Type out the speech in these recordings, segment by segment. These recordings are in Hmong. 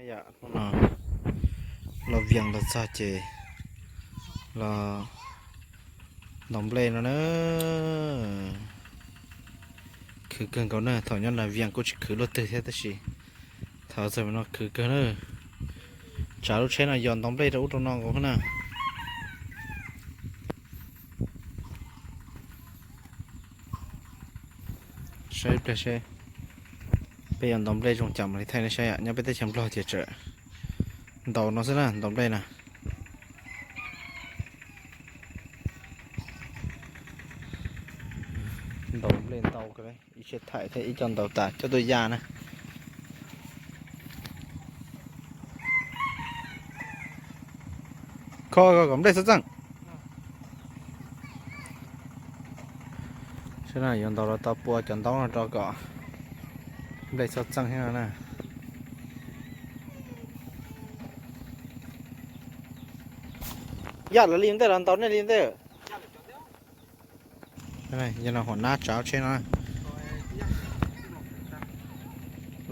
Hnub no los Vias los txog ces los ntaus nplej no na. Khwv kawg nkaus na, thaum nyob nram Vias kuj tsis khwv luaj twg thiab tab sis thaum txog no khwv kawg na. Tsav lub tsheb no yos ntaus nplej rau ub rau no nkaus na. Saib ib pliag seb peb yuav ntaus nplej zoo cas mam li thaij nej saib. Nyob peb teb chaws Nplog ces tseem ntaus no xwb na, ntaus nplej na. Ntaus nplej ntau, ib tsheb thaij thiab ib co ntaus tas coj tuaj ya na. Kho kom nplej txhob txeej. Seb yuav ntaus los tau pua cov ntaub no rau kom nplej txhob txeej thiab no na. Ya los li ntej los ntaus nej li ntej. Yog no hua nab tsav tsheb no.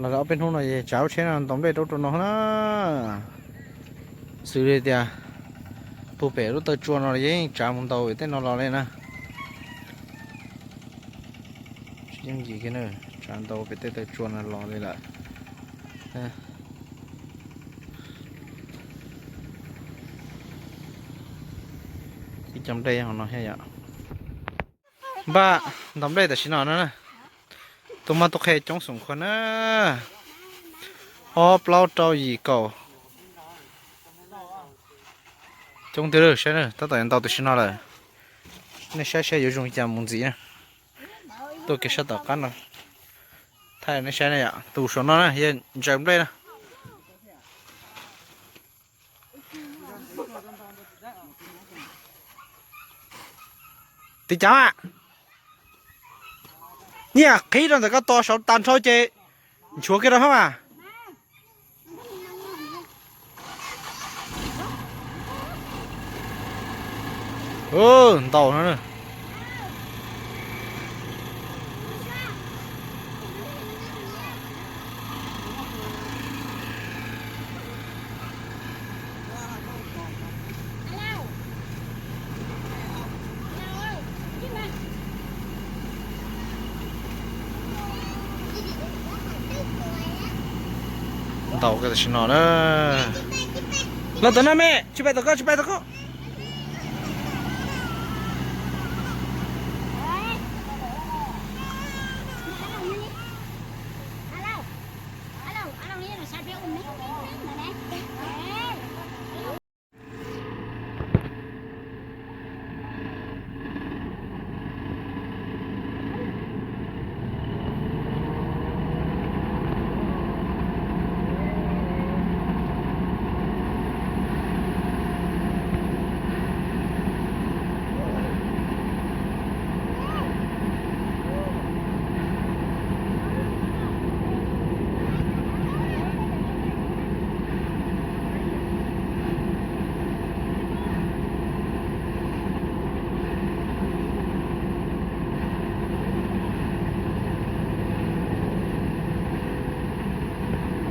Los ob peb hnub no tsav tsheb no ntaus nplej rau rau no na. Xws li tias puag pem lub taw tsua no yeej tsav mus ntaus pem tej no los li na. Tsis yooj yim kiag na, tsav ntaus pem tej taw tsua no los li lawm. Ib co nplej hauv no thiab yom. Npaj ntaus nplej tam sim no no na. Tus mab tus qhe coob xoom khuav na. Ob plaub rau yim kaum. Coob twg saib na, tab tom yuav ntaus tam sim no lawm. Nej saib saib yuav zoo cas mus ntxiv na. Tuaj kiag sab tom qab no thaij nej saib na yom, tus saum no na yog ntsaws nplej na. Tiv cav, nyiaj qhib rau ntawm koj tos saud tag nrho ces nchuav kiag rau hab mas. Ntaus no. Ntaus tam sim no na. Los tom no me, tsis pais tom koj, tsis pais tom koj.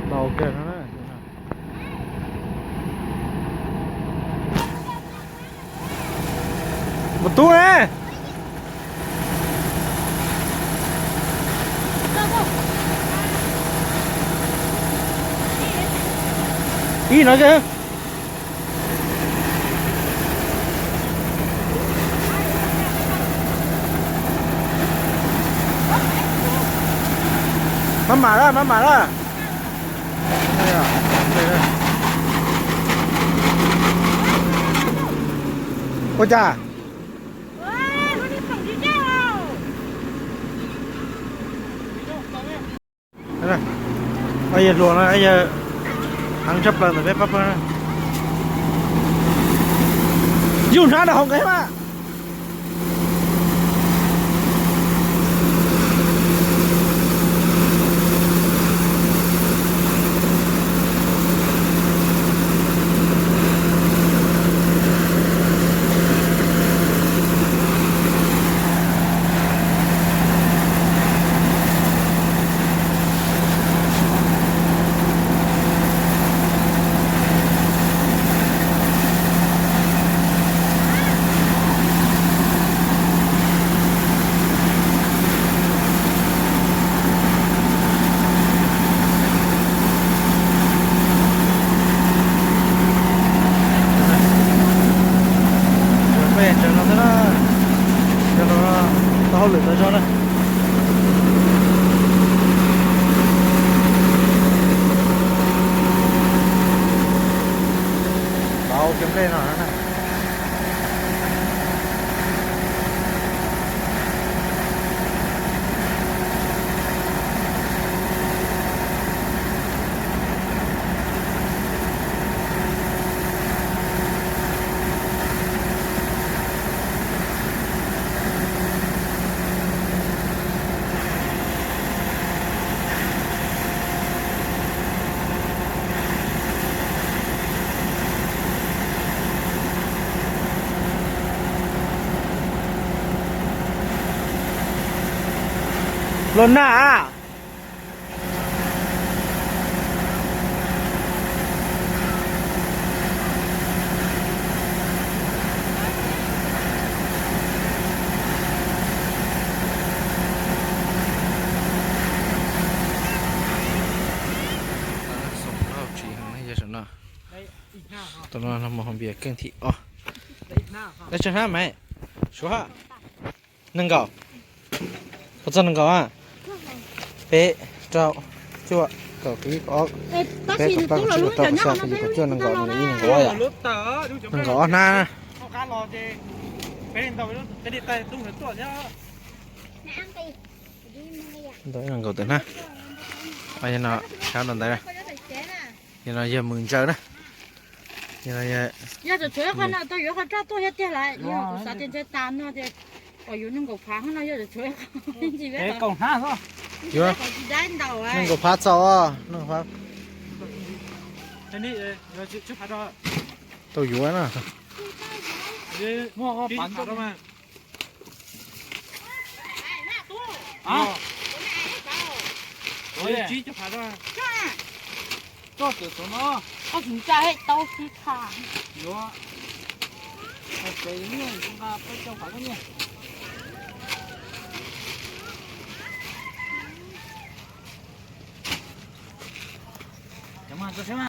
Ntaus kiag no na. Mus tub ne. Ib no. Maj mam lawm, maj mam lawm. Ua cas? Yawg hluas no, yawg heev tshaj plaws ntawm peb pab pawg. Yug hnab rau hauv nqe mas. Tso na. Tau cov nplej no na. Los na. Xoom lauj tsis heev na yog saum no. Tus no mus hauv npias keej thim ob. Dab tsi hnab mas? Suav hab. Nees nkaum. Puas txog nees nkaum a? Peb, rau, cuaj, kaum ib, kaum ob, peb, kaum plaub, kaum tsib, kaum rau, kaum xya, kaum yim, kaum cuaj, nees nkaum, nees nkaum ib, nees nkaum ob yom. Nees nkaum ob hnab. Ntau ib nees nkaum tawm hnab. Yog no, sab rau ntawd. Yog no yog mws ntsaws na. Yog tsis tshuav qhov no tau yuav qhov roj tuaj thiab tiag lawm, yog kuv xav tias ntshai tas no ces kom yuav nees nkaum phav no yog tsis tshuav qhov ntsis. Yuav nees nkaum phav txaus, nees nkaum phav. Tau yuav na. Koj txawm tau no. Koj tsis ntsa tau si tham. Yuav. Peb caug phav koj niag. Cov mas tso seb mas.